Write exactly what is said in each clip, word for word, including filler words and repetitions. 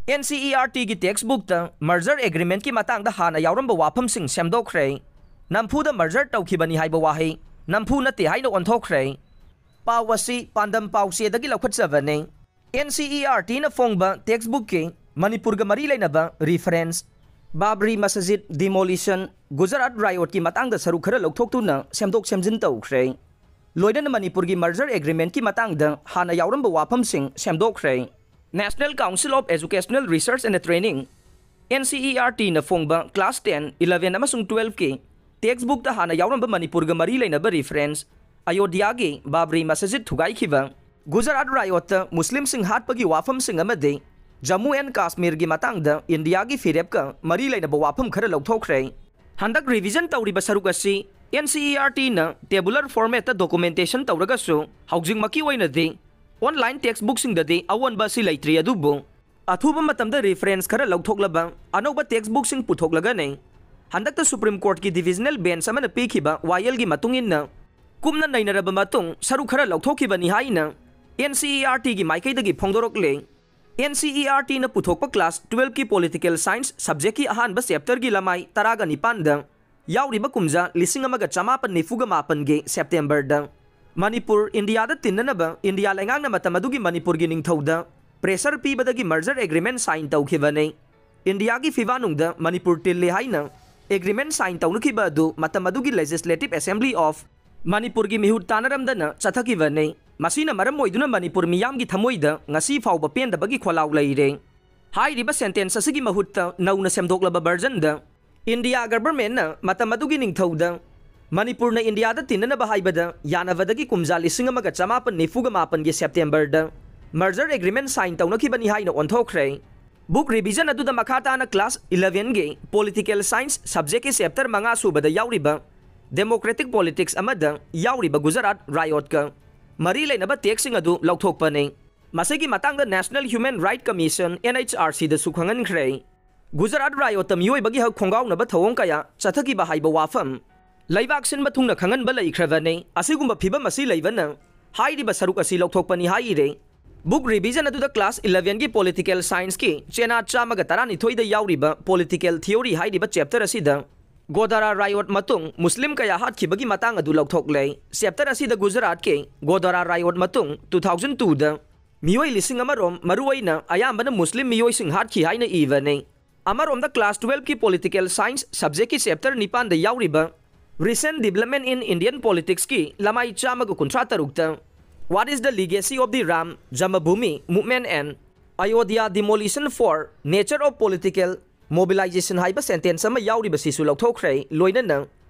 NCERTꯒꯤ textbookꯇ merger agreementꯀꯤ ꯃꯇꯥꯡꯗ ꯍꯥꯟꯅ ꯌꯥꯎꯔꯝꯕ ꯋꯥꯐꯝꯁꯤꯡ ꯁꯦꯝꯗꯣꯛꯈ꯭ꯔꯦ꯫ ꯅꯝꯐꯨꯗ merger ꯇꯧꯈꯤꯕꯅꯤ ꯍꯥꯏꯕ ꯋꯥꯍꯩ ꯅꯝꯐꯨ ꯅꯠꯇꯦ ꯍꯥꯏꯅ ꯑꯣꯟꯊꯣꯛꯈ꯭ꯔꯦ꯫ ꯄꯥꯎ ꯑꯁꯤ ꯄꯥꯟꯗꯝ ꯄꯥꯎꯆꯦꯗꯒꯤ ꯂꯧꯈꯠꯆꯕꯅꯤ꯫ NCERTꯅ ꯐꯣꯡꯕ textbookꯀꯤ ꯃꯅꯤꯄꯨꯔꯒ ꯃꯔꯤ ꯂꯩꯅꯕ reference, ꯕꯥꯕ꯭ꯔꯤ ꯃꯁꯖꯤꯗ demolition, ꯒꯨꯖꯔꯥꯠ riotꯀꯤ ꯃꯇꯥꯡꯗ ꯁꯔꯨꯛ ꯈꯔ ꯂꯧꯊꯣꯛꯇꯨꯅ ꯁꯦꯝꯗꯣꯛ ꯁꯦꯝꯖꯤꯟ ꯇꯧꯈ꯭ꯔꯦ꯫ ꯂꯣꯏꯅꯅ ꯃꯅꯤꯄꯨꯔꯒꯤ merger agreementꯀꯤ ꯃꯇꯥꯡꯗ ꯍꯥꯟꯅ ꯌꯥꯎꯔꯝꯕ ꯋꯥꯐꯝꯁꯤꯡ ꯁꯦꯝꯗꯣꯛꯈ꯭ꯔꯦ꯫ National Council of Educational Research and Training, NCERTꯅ ꯐꯣꯡꯕ class ten, eleven ꯑꯃꯁꯨꯡ twelveꯀꯤ textbookꯇ ꯍꯥꯟꯅ ꯌꯥꯎꯔꯝꯕ ꯃꯅꯤꯄꯨꯔꯒ ꯃꯔꯤ ꯂꯩꯅꯕ reference, ꯑꯌꯣꯙ꯭ꯌꯥꯒꯤ ꯕꯥꯕ꯭ꯔꯤ ꯃꯁꯖꯤꯗ ꯊꯨꯒꯥꯏꯈꯤꯕ, ꯒꯨꯖꯔꯥꯠ riotꯇ ꯃꯨꯁꯂꯤꯝꯁꯤꯡ ꯍꯥꯠꯄꯒꯤ ꯋꯥꯐꯝꯁꯤꯡ ꯑꯃꯗꯤ ꯖꯝꯃꯨ and ꯀꯥꯁꯃꯤꯔꯒꯤ ꯃꯇꯥꯡꯗ ꯏꯟꯗꯤꯌꯥꯒꯤ ꯐꯤꯔꯦꯞꯀ ꯃꯔꯤ ꯂꯩꯅꯕ ꯋꯥꯐꯝ ꯈꯔ ꯂꯧꯊꯣꯛꯈ꯭ꯔꯦ꯫ ꯍꯟꯗꯛ revision ꯇꯧꯔꯤꯕ ꯁꯔꯨꯛ ꯑꯁꯤ NCERTꯅ tabular formatꯇ documentation ꯇꯧꯔꯒꯁꯨ, ꯍꯧꯖꯤꯛꯃꯛꯀꯤ ꯑꯣꯏꯅꯗꯤ online textbookꯁꯤꯡꯗꯗꯤ ꯑꯑꯣꯟꯕ ꯑꯁꯤ ꯂꯩꯇ꯭ꯔꯤ꯫ ꯑꯗꯨꯕꯨ ꯑꯊꯨꯕ ꯃꯇꯝꯗ reference ꯈꯔ ꯂꯧꯊꯣꯛꯂꯕ ꯑꯅꯧꯕ textbookꯁꯤꯡ ꯄꯨꯊꯣꯛꯂꯒꯅꯤ꯫ ꯍꯟꯗꯛꯇ Supreme Courtꯀꯤ divisional bench ꯑꯃꯅ ꯄꯤꯈꯤꯕ ꯋꯥꯌꯦꯜꯒꯤ ꯃꯇꯨꯡ ꯏꯟꯅ, ꯀꯨꯞꯅ ꯅꯩꯅꯔꯕ ꯃꯇꯨꯡ ꯁꯔꯨꯛ ꯈꯔ ꯂꯧꯊꯣꯛꯈꯤꯕꯅꯤ ꯍꯥꯏꯅ NCERTꯒꯤ ꯃꯥꯏꯀꯩꯗꯒꯤ ꯐꯣꯡꯗꯣꯔꯛꯂꯦ꯫ NCERTꯅ ꯄꯨꯊꯣꯛꯄ class twelveꯀꯤ political science subjectꯀꯤ ꯑꯍꯥꯟꯕ chapterꯒꯤ ꯂꯃꯥꯏ ꯇꯔꯥꯒ ꯅꯤꯄꯥꯟꯗ ꯌꯥꯎꯔꯤꯕ ꯀꯨꯝꯖꯥ ꯂꯤꯁꯤꯡ ꯑꯃꯒ ꯆꯃꯥꯄꯟ ꯅꯤꯐꯨꯒ ꯃꯥꯄꯟꯒꯤ Septemberꯗ ꯃꯅꯤꯄꯨꯔ ꯏꯟꯗꯤꯌꯥꯗ ꯇꯤꯟꯅꯅꯕ ꯏꯟꯗꯤꯌꯥ ꯂꯩꯉꯥꯛꯅ ꯃꯇꯝ ꯑꯗꯨꯒꯤ ꯃꯅꯤꯄꯨꯔꯒꯤ ꯅꯤꯡꯊꯧꯗ pressure ꯄꯤꯕꯗꯒꯤ merger agreement sign ꯇꯧꯈꯤꯕꯅꯤ꯫ ꯏꯟꯗꯤꯌꯥꯒꯤ ꯐꯤꯕꯥꯅꯨꯡꯗ ꯃꯅꯤꯄꯨꯔ ꯇꯤꯜꯂꯤ ꯍꯥꯏꯅ agreement sign ꯇꯧꯅꯈꯤꯕ ꯑꯗꯨ ꯃꯇꯝ ꯑꯗꯨꯒꯤ Legislative Assembly of ꯃꯅꯤꯄꯨꯔꯒꯤ ꯃꯤꯍꯨꯠ ꯇꯥꯟꯅꯔꯝꯗꯅ ꯆꯠꯊꯈꯤꯕꯅꯤ꯫ ꯃꯁꯤꯅ ꯃꯔꯝ ꯑꯣꯏꯗꯨꯅ ꯃꯅꯤꯄꯨꯔ ꯃꯤꯌꯥꯝꯒꯤ ꯊꯃꯣꯏꯗ ꯉꯁꯤ ꯐꯥꯎꯕ ꯄꯦꯟꯗꯕꯒꯤ ꯈꯣꯜꯂꯥꯎ ꯂꯩꯔꯦ꯫ ꯍꯥꯏꯔꯤꯕ sentence ꯑꯁꯤꯒꯤ ꯃꯍꯨꯠꯇ ꯅꯧꯅ ꯁꯦꯝꯗꯣꯛꯂꯕ versionꯗ ꯏꯟꯗꯤꯌꯥ governmentꯅ ꯃꯇꯝ ꯑꯗꯨꯒꯤ ꯅꯤꯡꯊꯧꯗ ꯃꯅꯤꯄꯨꯔꯅ ꯏꯟꯗꯤꯌꯥꯗ ꯇꯤꯟꯅꯅꯕ ꯍꯥꯏꯕꯗ ꯌꯥꯅꯕꯗꯒꯤ ꯀꯨꯝꯖꯥ ꯂꯤꯁꯤꯡ ꯑꯃꯒ ꯆꯃꯥꯄꯟ ꯅꯤꯐꯨꯒ ꯃꯥꯄꯟꯒꯤ Septemberꯗ merger agreement sign ꯇꯧꯅꯈꯤꯕꯅꯤ ꯍꯥꯏꯅ ꯑꯣꯟꯊꯣꯛꯈ꯭ꯔꯦ꯫ Book revision ꯑꯗꯨꯗ ꯃꯈꯥ ꯇꯥꯅ class elevenꯒꯤ political science subjectꯀꯤ chapter ꯃꯉꯥ ꯁꯨꯕꯗ ꯌꯥꯎꯔꯤꯕ democratic politics ꯑꯃꯗ ꯌꯥꯎꯔꯤꯕ ꯒꯨꯖꯔꯥꯠ riotꯀ ꯃꯔꯤ ꯂꯩꯅꯕ textꯁꯤꯡ ꯑꯗꯨ ꯂꯧꯊꯣꯛꯄꯅꯤ꯫ ꯃꯁꯤꯒꯤ ꯃꯇꯥꯡꯗ National Human Rights Commission, NHRCꯗꯁꯨ ꯈꯪꯍꯟꯈ꯭ꯔꯦ꯫ Gujarat riotꯇ ꯃꯤꯑꯣꯏꯕꯒꯤ ꯍꯛ ꯈꯣꯡꯒꯥꯎꯅꯕ ꯊꯧꯑꯣꯡ ꯀꯌꯥ ꯆꯠꯊꯈꯤꯕ ꯍꯥꯏꯕ ꯋꯥꯐꯝ ꯂꯩꯕꯥꯛ ꯁꯤꯟꯕ ꯊꯨꯡꯅ ꯈꯪꯍꯟꯕ ꯂꯩꯈ꯭ꯔꯕꯅꯤ꯫ ꯑꯁꯤꯒꯨꯝꯕ ꯐꯤꯚꯝ ꯑꯁꯤ ꯂꯩꯕꯅ ꯍꯥꯏꯔꯤꯕ ꯁꯔꯨꯛ ꯑꯁꯤ ꯂꯧꯊꯣꯛꯄꯅꯤ ꯍꯥꯏꯔꯤ꯫ Book revision ꯑꯗꯨꯗ class eleven ꯒꯤ political science ꯀꯤ ꯆꯦꯅꯥ ꯆꯥꯝꯃꯒ ꯇꯔꯥꯅꯤꯊꯣꯏꯗ ꯌꯥꯎꯔꯤꯕ political theory ꯍꯥꯏꯔꯤꯕ chapter ꯑꯁꯤꯗ ꯒꯣꯗꯥꯔꯥ riot ꯃꯇꯨꯡ ꯃꯨꯁꯂꯤꯝ ꯀꯌꯥ ꯍꯥꯠꯈꯤꯕꯒꯤ ꯃꯇꯥꯡ ꯑꯗꯨ ꯂꯧꯊꯣꯛꯂꯦ꯫ Chapter ꯑꯁꯤꯗ ꯒꯨꯖꯔꯥꯠꯀꯤ ꯒꯣꯗꯥꯔꯥ riot ꯃꯇꯨꯡ two thousand two ꯗ ꯃꯤꯑꯣꯏ ꯂꯤꯁꯤꯡ ꯑꯃꯔꯣꯝ, ꯃꯔꯨꯑꯣꯏꯅ ꯑꯌꯥꯝꯕꯅ ꯃꯨꯁꯂꯤꯝ ꯃꯤꯑꯣꯏꯁꯤꯡ ꯍꯥꯠꯈꯤ ꯍꯥꯏꯅ ꯏꯕꯅꯤ꯫ ꯑꯃꯔꯣꯝꯗ class twelve ꯀꯤ political science subject ꯀꯤ chapter ꯅꯤꯄꯥꯟꯗ ꯌꯥꯎꯔꯤꯕ Recent Development in Indian Politics ꯀꯤ ꯂꯃꯥꯏ ꯆꯥꯝꯃꯒ ꯀꯨꯟꯊ꯭ꯔꯥ ꯇꯔꯨꯛꯇ What is the legacy of the Ram Janmabhoomi movement and Ayodhya demolition for nature of political mobilization ꯍꯥꯏꯕ sentence ꯑꯃ ꯌꯥꯎꯔꯤꯕꯁꯤꯁꯨ ꯂꯧꯊꯣꯛꯈ꯭ꯔꯦ꯫ ꯂꯣꯏꯅꯅ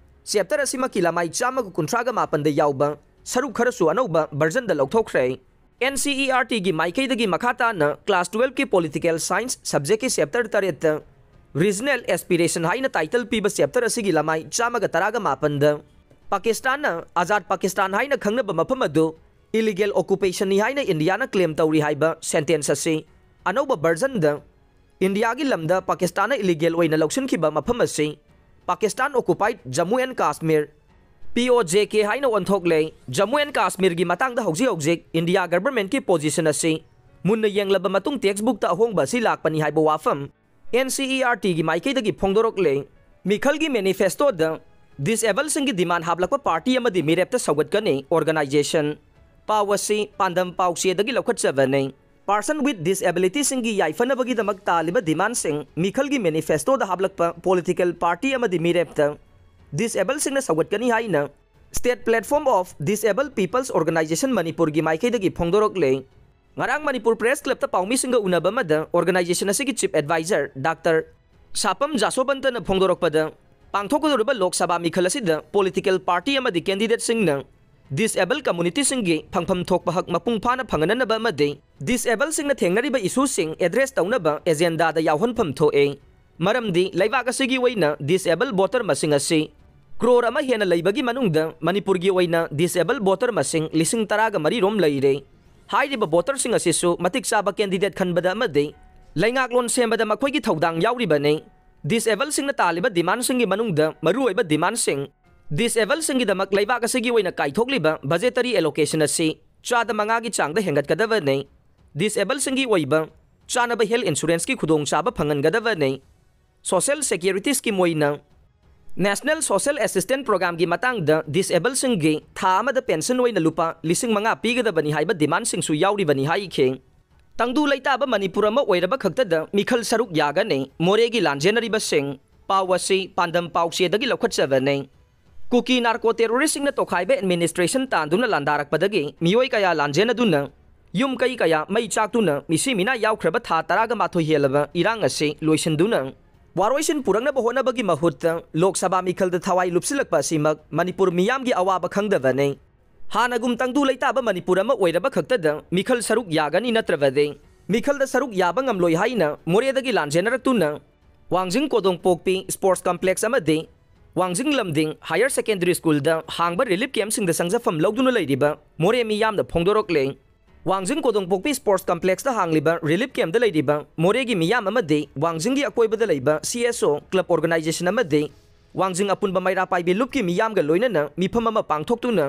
chapter ꯑꯁꯤꯃꯛꯀꯤ ꯂꯃꯥꯏ ꯆꯥꯝꯃꯒ ꯀꯨꯟꯊ꯭ꯔꯥꯒ ꯃꯥꯄꯟꯗ ꯌꯥꯎꯕ ꯁꯔꯨꯛ ꯈꯔꯁꯨ ꯑꯅꯧꯕ version ꯗ ꯂꯧꯊꯣꯛꯈ꯭ꯔꯦ꯫ N C E R T ꯒꯤ ꯃꯥꯏꯀꯩꯗꯒꯤ ꯃꯈꯥ ꯇꯥꯅ class twelve ꯀꯤ political science subject ꯀꯤ chapter ꯇꯔꯦꯠꯇ Regional Aspiration ꯍꯥꯏꯅ title ꯄꯤꯕ chapter ꯑꯁꯤꯒꯤ ꯂꯃꯥꯏ ꯆꯥꯝꯃꯒ ꯇꯔꯥꯒ ꯃꯥꯄꯟꯗ ꯄꯥꯀꯤꯁꯇꯥꯟꯅ ꯑꯖꯥꯗ ꯄꯥꯀꯤꯁꯇꯥꯟ ꯍꯥꯏꯅ ꯈꯪꯅꯕ ꯃꯐꯝ ꯑꯗꯨ illegal occupation ꯅꯤ ꯍꯥꯏꯅ ꯏꯟꯗꯤꯌꯥꯅ claim ꯇꯧꯔꯤ ꯍꯥꯏꯕ sentence ꯑꯁꯤ ꯑꯅꯧꯕ version ꯗ ꯏꯟꯗꯤꯌꯥꯒꯤ ꯂꯝꯗ ꯄꯥꯀꯤꯁꯇꯥꯟꯅ illegal ꯑꯣꯏꯅ ꯂꯧꯁꯤꯟꯈꯤꯕ ꯃꯐꯝ ꯑꯁꯤ Pakistan occupied Jammu and Kashmir, P O J K ꯍꯥꯏꯅ ꯑꯣꯟꯊꯣꯛꯂꯦ꯫ Jammu and Kashmir ꯒꯤ ꯃꯇꯥꯡꯗ ꯍꯧꯖꯤꯛ ꯍꯧꯖꯤꯛ ꯏꯟꯗꯤꯌꯥ government ꯀꯤ position ꯑꯁꯤ ꯃꯨꯟꯅ ꯌꯦꯡꯂꯕ ꯃꯇꯨꯡ text book ꯇ ꯑꯍꯣꯡꯕ ꯑꯁꯤ ꯂꯥꯛꯄꯅꯤ ꯍꯥꯏꯕ ꯋꯥꯐꯝ N C E R T ꯒꯤ ꯃꯥꯏꯀꯩꯗꯒꯤ ꯐꯣꯡꯗꯣꯔꯛꯂꯦ꯫ ꯃꯤꯈꯜꯒꯤ manifesto ꯗ disable ꯁꯤꯡꯒꯤ demand ꯍꯥꯞꯂꯛꯄ party ꯑꯃꯗꯤ ꯃꯤꯔꯦꯞꯇ ꯁꯧꯒꯠꯀꯅꯤ organization꯫ ꯄꯥꯎ ꯑꯁꯤ ꯄꯥꯟꯗꯝ ꯄꯥꯎꯆꯦꯗꯒꯤ ꯂꯧꯈꯠꯆꯕꯅꯤ꯫ Person with disability ꯁꯤꯡꯒꯤ ꯌꯥꯏꯐꯅꯕꯒꯤꯗꯃꯛ ꯇꯥꯜꯂꯤꯕ demand ꯁꯤꯡ ꯃꯤꯈꯜꯒꯤ manifesto ꯗ ꯍꯥꯞꯂꯛꯄ political party ꯑꯃꯗꯤ ꯃꯤꯔꯦꯞꯇ disable ꯁꯤꯡꯅ ꯁꯧꯒꯠꯀꯅꯤ ꯍꯥꯏꯅ State Platform of Disabled People's Organization ꯃꯅꯤꯄꯨꯔꯒꯤ ꯃꯥꯏꯀꯩꯗꯒꯤ ꯐꯣꯡꯗꯣꯔꯛꯂꯦ꯫ ꯉꯔꯥꯡ ꯃꯅꯤꯄꯨꯔ Press Club ꯇ ꯄꯥꯎꯃꯤꯁꯤꯡꯒ ꯎꯅꯕ ꯑꯃꯗ organization ꯑꯁꯤꯒꯤ chief advisor Doctor ꯁꯥꯄꯝ ꯖꯥꯁꯣꯕꯟꯇꯅ ꯐꯣꯡꯗꯣꯔꯛꯄꯗ, ꯄꯥꯡꯊꯣꯛꯀꯗꯧꯔꯤꯕ Lok Sabha ꯃꯤꯈꯜ ꯑꯁꯤꯗ political party ꯑꯃꯗꯤ candidate ꯁꯤꯡꯅ disable community ꯁꯤꯡꯒꯤ ꯐꯪꯐꯝ ꯊꯣꯛꯄ ꯍꯛ ꯃꯄꯨꯡ ꯐꯥꯅ ꯐꯪꯍꯟꯅꯅꯕ ꯑꯃꯗꯤ disable ꯁꯤꯡꯅ ꯊꯦꯡꯅꯔꯤꯕ issue ꯁꯤꯡ address ꯇꯧꯅꯕ agenda ꯗ ꯌꯥꯎꯍꯟꯐꯝ ꯊꯣꯛꯑꯦ꯫ ꯃꯔꯝꯗꯤ ꯂꯩꯕꯥꯛ ꯑꯁꯤꯒꯤ ꯑꯣꯏꯅ disable voter ꯃꯁꯤꯡ ꯑꯁꯤ crore ꯑꯃ ꯍꯦꯟꯅ ꯂꯩꯕꯒꯤ ꯃꯅꯨꯡꯗ ꯃꯅꯤꯄꯨꯔꯒꯤ ꯑꯣꯏꯅ disable voter ꯃꯁꯤꯡ ꯂꯤꯁꯤꯡ ꯇꯔꯥꯒ ꯃꯔꯤ ꯔꯣꯝ ꯂꯩꯔꯦ꯫ ꯍꯥꯏꯔꯤꯕ voter ꯁꯤꯡ ꯑꯁꯤꯁꯨ ꯃꯇꯤꯛ ꯆꯥꯕ candidate ꯈꯟꯕꯗ ꯑꯃꯗꯤ ꯂꯩꯉꯥꯛꯂꯣꯟ ꯁꯦꯝꯕꯗ ꯃꯈꯣꯏꯒꯤ ꯊꯧꯗꯥꯡ ꯌꯥꯎꯔꯤꯕꯅꯤ꯫ Disable ꯁꯤꯡꯅ ꯇꯥꯜꯂꯤꯕ demand ꯁꯤꯡꯒꯤ ꯃꯅꯨꯡꯗ ꯃꯔꯨꯑꯣꯏꯕ demand ꯁꯤꯡ, disable ꯁꯤꯡꯒꯤꯗꯃꯛ ꯂꯩꯕꯥꯛ ꯑꯁꯤꯒꯤ ꯑꯣꯏꯅ ꯀꯥꯏꯊꯣꯛꯂꯤꯕ budgetary allocation ꯑꯁꯤ ꯆꯥꯗ ꯃꯉꯥꯒꯤ ꯆꯥꯡꯗ ꯍꯦꯟꯒꯠꯀꯗꯕꯅꯤ꯫ ꯗꯤꯁꯑꯦꯕꯜꯁꯤꯡꯒꯤ ꯑꯣꯏꯕ ꯆꯥꯅꯕ ꯍꯦꯜꯊ ꯏꯟꯁꯨꯔꯦꯟꯁꯀꯤ ꯈꯨꯗꯣꯡꯆꯥꯕ ꯐꯪꯍꯟꯒꯗꯕꯅꯤ꯫ ꯁꯣꯁꯤꯌꯦꯜ ꯁꯦꯀ꯭ꯌꯨꯔꯤꯇꯤ ꯁ꯭ꯀꯤꯝ ꯑꯣꯏꯅ ꯅꯦꯁꯅꯦꯜ ꯁꯣꯁꯤꯌꯦꯜ ꯑꯦꯁꯤꯁꯇꯦꯟꯁ ꯄ꯭ꯔꯣꯒ꯭ꯔꯥꯝꯒꯤ ꯃꯇꯥꯡꯗ ꯗꯤꯁꯑꯦꯕꯜꯁꯤꯡꯒꯤ ꯊꯥ ꯑꯃꯗ ꯄꯦꯟꯁꯟ ꯑꯣꯏꯅ ꯂꯨꯄꯥ ꯂꯤꯁꯤꯡ ꯃꯉꯥ ꯄꯤꯒꯗꯕꯅꯤ ꯍꯥꯏꯕ ꯗꯤꯃꯥꯟꯁꯤꯡꯁꯨ ꯌꯥꯎꯔꯤꯕꯅꯤ ꯍꯥꯏꯈꯤ꯫ ꯇꯪꯗꯨ ꯂꯩꯇꯥꯕ ꯃꯅꯤꯄꯨꯔ ꯑꯃ ꯑꯣꯏꯔꯕ ꯈꯛꯇꯗ ꯃꯤꯈꯜ ꯁꯔꯨꯛ ꯌꯥꯒꯅꯤ꯫ ꯃꯣꯔꯦꯒꯤ ꯂꯥꯟꯖꯦꯟꯅꯔꯤꯕꯁꯤꯡ꯫ ꯄꯥꯎ ꯑꯁꯤ ꯄꯥꯟꯗꯝ ꯄꯥꯎꯆꯦꯗꯒꯤ ꯂꯧꯈꯠꯆꯕꯅꯤ꯫ ꯀꯨꯀꯤ ꯅꯥꯔꯀꯣ ꯇꯦꯔꯣꯔꯤꯁꯁꯤꯡꯅ ꯇꯣꯈꯥꯏꯕ ꯑꯦꯗꯃꯤꯅꯤꯁꯇ꯭ꯔꯦꯁꯟ ꯇꯥꯟꯗꯨꯅ ꯂꯥꯟꯗꯥꯔꯛꯄꯗꯒꯤ ꯃꯤꯑꯣꯏ ꯀꯌꯥ ꯂꯥꯟꯖꯦꯟꯅꯗꯨꯅ ꯌꯨꯝ ꯀꯩ ꯀꯌꯥ ꯃꯩ ꯆꯥꯛꯇꯨꯅ ꯃꯤꯁꯤ ꯃꯤꯅꯥ ꯌꯥꯎꯈ꯭ꯔꯕ ꯊꯥ ꯇꯔꯥꯒ ꯃꯥꯊꯣꯏ ꯍꯦꯜꯂꯕ ꯏꯔꯥꯡ ꯑꯁꯤ ꯂꯣꯏꯁꯤꯟꯗꯨꯅ ꯋꯥꯔꯣꯏꯁꯤꯟ ꯄꯨꯔꯛꯅꯕ ꯍꯣꯠꯅꯕꯒꯤ ꯃꯍꯨꯠꯇ ꯂꯣꯛ ꯁꯚꯥ ꯃꯤꯈꯜꯗ ꯊꯋꯥꯏ ꯂꯨꯞꯁꯤꯜꯂꯛꯄ ꯑꯁꯤꯃꯛ ꯃꯅꯤꯄꯨꯔ ꯃꯤꯌꯥꯝꯒꯤ ꯑꯋꯥꯕ ꯈꯪꯗꯕꯅꯤ꯫ ꯍꯥꯟꯅꯒꯨꯝ ꯇꯪꯗꯨ ꯂꯩꯇꯥꯕ ꯃꯅꯤꯄꯨꯔ ꯑꯃ ꯑꯣꯏꯔꯕ ꯈꯛꯇꯗ ꯃꯤꯈꯜ ꯁꯔꯨꯛ ꯌꯥꯒꯅꯤ ꯅꯠꯇ꯭ꯔꯕꯗꯤ ꯃꯤꯈꯜꯗ ꯁꯔꯨꯛ ꯌꯥꯕ ꯉꯝꯂꯣꯏ ꯍꯥꯏꯅ ꯃꯣꯔꯦꯗꯒꯤ ꯂꯥꯟꯖꯦꯟꯅꯔꯛꯇꯨꯅ ꯋꯥꯡꯖꯤꯡ ꯀꯣꯗꯣꯡꯄꯣꯛꯄꯤ ꯁ꯭ꯄꯣꯔꯠꯁ ꯀꯝꯄ꯭ꯂꯦꯛꯁ ꯑꯃꯗꯤ ꯋꯥꯡꯖꯤꯡ ꯂꯝꯗꯤꯡ ꯍꯥꯌꯔ ꯁꯦꯀꯦꯟꯗꯔꯤ ꯁ꯭ꯀꯨꯜꯗ ꯍꯥꯡꯕ ꯔꯤꯂꯤꯐ ꯀꯦꯝꯞꯁꯤꯡꯗ ꯆꯪꯖꯐꯝ ꯂꯧꯗꯨꯅ ꯂꯩꯔꯤꯕ ꯃꯣꯔꯦ ꯃꯤꯌꯥꯝꯅ ꯐꯣꯡꯗꯣꯔꯛꯂꯦ꯫ ꯋꯥꯡꯖꯤꯡ ꯀꯣꯗꯣꯡꯄꯣꯛꯄꯤ ꯁ꯭ꯄꯣꯔꯠꯁ ꯀꯝꯄ꯭ꯂꯦꯛꯁꯇ ꯍꯥꯡꯂꯤꯕ ꯔꯤꯂꯤꯐ ꯀꯦꯝꯞꯇ ꯂꯩꯔꯤꯕ ꯃꯣꯔꯦꯒꯤ ꯃꯤꯌꯥꯝ ꯑꯃꯗꯤ ꯋꯥꯡꯖꯤꯡꯒꯤ ꯑꯀꯣꯏꯕꯗ ꯂꯩꯕ ꯁꯤ ꯑꯦꯁ ꯑꯣ ꯀ꯭ꯂꯕ ꯑꯣꯔꯒꯅꯥꯏꯖꯦꯁꯟ ꯑꯃꯗꯤ ꯋꯥꯡꯖꯤꯡ ꯑꯄꯨꯟꯕ ꯃꯩꯔꯥ ꯄꯥꯏꯕꯤ ꯂꯨꯞꯀꯤ ꯃꯤꯌꯥꯝꯒ ꯂꯣꯏꯅꯅ ꯃꯤꯐꯝ ꯑꯃ ꯄꯥꯡꯊꯣꯛꯇꯨꯅ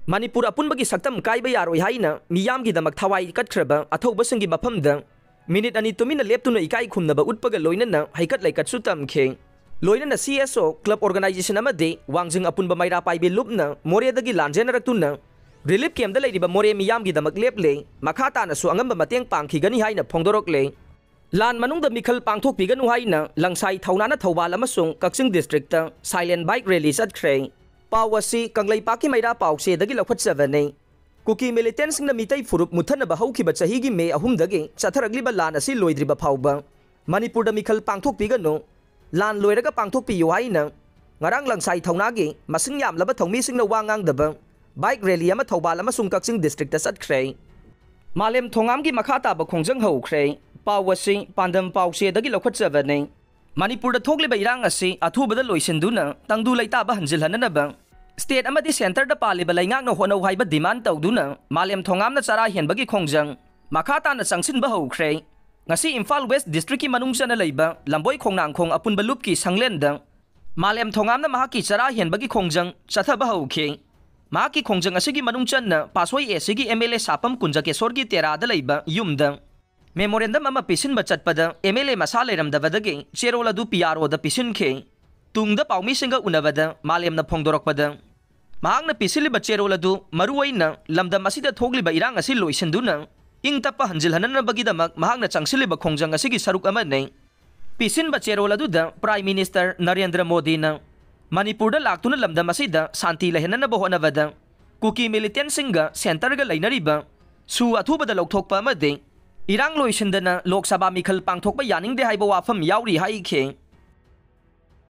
ꯃꯅꯤꯄꯨꯔ ꯑꯄꯨꯟꯕꯒꯤ ꯁꯛꯇꯝ ꯀꯥꯏꯕ ꯌꯥꯔꯣꯏ ꯍꯥꯏꯅ ꯃꯤꯌꯥꯝꯒꯤꯗꯃꯛ ꯊꯋꯥꯏ ꯀꯠꯈ꯭ꯔꯕ ꯑꯊꯧꯕꯁꯤꯡꯒꯤ ꯃꯐꯝꯗ ꯃꯤꯅꯤꯠ ꯑꯅꯤ ꯇꯨꯃꯤꯟꯅ ꯂꯦꯞꯇꯨꯅ ꯏꯀꯥꯏ ꯈꯨꯝꯅꯕ ꯎꯠꯄꯒ ꯂꯣꯏꯅꯅ ꯍꯩꯀꯠ ꯂꯩꯀꯠꯁꯨ ꯇꯝꯈꯤ꯫ ꯂꯣꯏꯅꯅ ꯁꯤ ꯑꯦꯁ ꯑꯣ ꯀ꯭ꯂꯕ ꯑꯣꯔꯒꯅꯥꯏꯖꯦꯁꯟ ꯑꯃꯗꯤ ꯋꯥꯡꯖꯤꯡ ꯑꯄꯨꯟꯕ ꯃꯩꯔꯥ ꯄꯥꯏꯕꯤ ꯂꯨꯞꯅ ꯃꯣꯔꯦꯗꯒꯤ ꯂꯥꯟꯖꯦꯟꯅꯔꯛꯇꯨꯅ ꯔꯤꯂꯤꯐ ꯀꯦꯝꯞꯇ ꯂꯩꯔꯤꯕ ꯃꯣꯔꯦ ꯃꯤꯌꯥꯝꯒꯤꯗꯃꯛ ꯂꯦꯞꯂꯦ꯫ ꯃꯈꯥ ꯇꯥꯅꯁꯨ ꯑꯉꯝꯕ ꯃꯇꯦꯡ ꯄꯥꯡꯈꯤꯒꯅꯤ ꯍꯥꯏꯅ ꯐꯣꯡꯗꯣꯔꯛꯂꯦ꯫ ꯂꯥꯟ ꯃꯅꯨꯡꯗ ꯃꯤꯈꯜ ꯄꯥꯡꯊꯣꯛꯄꯤꯒꯅꯨ ꯍꯥꯏꯅ ꯂꯪꯁꯥꯏ ꯊꯧꯅꯥꯅ ꯊꯧꯕꯥꯜ ꯑꯃꯁꯨꯡ ꯀꯛꯆꯤꯡ ꯗꯤꯁꯇ꯭ꯔꯤꯛꯇ ꯁꯥꯏꯂꯦꯟ ꯕꯥꯏꯛ ꯔꯦꯂꯤ ꯆꯠꯈ꯭ꯔꯦ꯫ ꯄꯥꯎ ꯑꯁꯤ ꯀꯪꯂꯩꯄꯥꯛꯀꯤ ꯃꯩꯔꯥ ꯄꯥꯎꯆꯦꯗꯒꯤ ꯂꯧꯈꯠꯆꯕꯅꯤ꯫ ꯀꯨꯀꯤ ꯃꯤꯂꯤꯇꯦꯟꯁꯤꯡꯅ ꯃꯤꯇꯩ ꯐꯨꯔꯨꯞ ꯃꯨꯠꯊꯅꯕ ꯍꯧꯈꯤꯕ ꯆꯍꯤꯒꯤ ꯃꯦ ꯑꯍꯨꯝꯗꯒꯤ ꯆꯠꯊꯔꯛꯂꯤꯕ ꯂꯥꯟ ꯑꯁꯤ ꯂꯣꯏꯗ꯭ꯔꯤꯕ ꯐꯥꯎꯕ ꯃꯅꯤꯄꯨꯔꯗ ꯃꯤꯈꯜ ꯄꯥꯡꯊꯣꯛꯄꯤꯒꯅꯨ, ꯂꯥꯟ ꯂꯣꯏꯔꯒ ꯄꯥꯡꯊꯣꯛꯄꯤꯌꯨ ꯍꯥꯏꯅ ꯉꯔꯥꯡ ꯂꯪꯁꯥꯏ ꯊꯧꯅꯥꯒꯤ ꯃꯁꯤꯡ ꯌꯥꯝꯂꯕ ꯊꯧꯃꯤꯁꯤꯡꯅ ꯋꯥ ꯉꯥꯡꯗꯕ ꯕꯥꯏꯛ ꯔꯦꯂꯤ ꯑꯃ ꯊꯧꯕꯥꯜ ꯑꯃꯁꯨꯡ ꯀꯛꯆꯤꯡ ꯗꯤꯁꯇ꯭ꯔꯤꯛꯇ ꯆꯠꯈ꯭ꯔꯦ꯫ ꯃꯥꯂꯦꯝ ꯊꯣꯉꯥꯝꯒꯤ ꯃꯈꯥ ꯇꯥꯕ ꯈꯣꯡꯖꯪ ꯍꯧꯈ꯭ꯔꯦ꯫ ꯄꯥꯎ ꯑꯁꯤ ꯄꯥꯟꯗꯝ ꯄꯥꯎꯆꯦꯗꯒꯤ ꯂꯧꯈꯠꯆꯕꯅꯤ꯫ ꯃꯅꯤꯄꯨꯔꯗ ꯊꯣꯛꯂꯤꯕ ꯏꯔꯥꯡ ꯑꯁꯤ ꯑꯊꯨꯕꯗ ꯂꯣꯏꯁꯤꯟꯗꯨꯅ ꯇꯪꯗꯨ ꯂꯩꯇꯥꯕ ꯍꯟꯖꯤꯜꯍꯟꯅꯅꯕ ꯁ꯭ꯇꯦꯠ ꯑꯃꯗꯤ ꯁꯦꯟꯇꯔꯗ ꯄꯥꯜꯂꯤꯕ ꯂꯩꯉꯥꯛꯅ ꯍꯣꯠꯅꯧ ꯍꯥꯏꯕ ꯗꯤꯃꯥꯟ ꯇꯧꯗꯨꯅ ꯃꯥꯂꯦꯝ ꯊꯣꯉꯥꯝꯅ ꯆꯔꯥ ꯍꯦꯟꯕꯒꯤ ꯈꯣꯡꯖꯪ ꯃꯈꯥ ꯇꯥꯅ ꯆꯪꯁꯤꯟꯕ ꯍꯧꯈ꯭ꯔꯦ꯫ ꯉꯁꯤ ꯏꯝꯐꯥꯜ ꯋꯦꯁ ꯗꯤꯁꯇ꯭ꯔꯤꯛꯀꯤ ꯃꯅꯨꯡ ꯆꯟꯅ ꯂꯩꯕ ꯂꯝꯕꯣꯏ ꯈꯣꯡꯅꯥꯡꯈꯣꯡ ꯑꯄꯨꯟꯕ ꯂꯨꯞꯀꯤ ꯁꯪꯂꯦꯟꯗ ꯃꯥꯂꯦꯝ ꯊꯣꯉꯥꯝꯅ ꯃꯍꯥꯛꯀꯤ ꯆꯔꯥ ꯍꯦꯟꯕꯒꯤ ꯈꯣꯡꯖꯪ ꯆꯠꯊꯕ ꯍꯧꯈꯤ꯫ ꯃꯍꯥꯛꯀꯤ ꯈꯣꯡꯖꯪ ꯑꯁꯤꯒꯤ ꯃꯅꯨꯡ ꯆꯟꯅ ꯄꯥꯁꯣꯏ ꯑꯦꯁꯤꯒꯤ ꯑꯦꯝ ꯑꯦꯜ ꯑꯦ ꯁꯥꯄꯝ ꯀꯨꯟꯖꯀꯦꯁꯣꯔꯒꯤ ꯇꯦꯔꯥꯗ ꯂꯩꯕ ꯌꯨꯝꯗ ꯃꯦꯃꯣꯔꯦꯟꯗꯝ ꯑꯃ ꯄꯤꯁꯤꯟꯕ ꯆꯠꯄꯗ ꯑꯦꯝ ꯑꯦꯜ ꯑꯦ ꯃꯁꯥ ꯂꯩꯔꯝꯗꯕꯗꯒꯤ ꯆꯦꯔꯣꯜ ꯑꯗꯨ ꯄꯤ ꯑꯥꯔ ꯑꯣꯗ ꯄꯤꯁꯤꯟꯈꯤ꯫ ꯇꯨꯡꯗ ꯄꯥꯎꯃꯤꯁꯤꯡꯒ ꯎꯅꯕꯗ ꯃꯥꯂꯦꯝꯅ ꯐꯣꯡꯗꯣꯔꯛꯄꯗ, ꯃꯍꯥꯛꯅ ꯄꯤꯁꯤꯜꯂꯤꯕ ꯆꯦꯔꯣꯜ ꯑꯗꯨ ꯃꯔꯨꯑꯣꯏꯅ ꯂꯝꯗꯝ ꯑꯁꯤꯗ ꯊꯣꯛꯂꯤꯕ ꯏꯔꯥꯡ ꯑꯁꯤ ꯂꯣꯏꯁꯤꯟꯗꯨꯅ ꯏꯪ ꯇꯞꯄ ꯍꯟꯖꯤꯜꯍꯟꯅꯅꯕꯒꯤꯗꯃꯛ ꯃꯍꯥꯛꯅ ꯆꯪꯁꯤꯜꯂꯤꯕ ꯈꯣꯡꯖꯪ ꯑꯁꯤꯒꯤ ꯁꯔꯨꯛ ꯑꯃꯅꯤ꯫ ꯄꯤꯁꯤꯟꯕ ꯆꯦꯔꯣꯜ ꯑꯗꯨꯗ ꯄ꯭ꯔꯥꯏꯝ ꯃꯤꯅꯤꯁꯇꯔ ꯅꯔꯦꯟꯗ꯭ꯔ ꯃꯣꯗꯤꯅ ꯃꯅꯤꯄꯨꯔꯗ ꯂꯥꯛꯇꯨꯅ ꯂꯝꯗꯝ ꯑꯁꯤꯗ ꯁꯥꯟꯇꯤ ꯂꯩꯍꯟꯅꯅꯕ ꯍꯣꯠꯅꯕꯗ ꯀꯨꯀꯤ ꯃꯤꯂꯤꯇꯦꯟꯁꯤꯡꯒ ꯁꯦꯟꯇꯔꯒ ꯂꯩꯅꯔꯤꯕ ꯁꯨ ꯑꯊꯨꯕꯗ ꯂꯧꯊꯣꯛꯄ ꯑꯃꯗꯤ ꯏꯔꯥꯡ ꯂꯣꯏꯁꯤꯟꯗꯅ ꯂꯣꯛ ꯁꯚꯥ ꯃꯤꯈꯜ ꯄꯥꯡꯊꯣꯛꯄ ꯌꯥꯅꯤꯡꯗꯦ ꯍꯥꯏꯕ ꯋꯥꯐꯝ ꯌꯥꯎꯔꯤ ꯍꯥꯏꯈꯤ꯫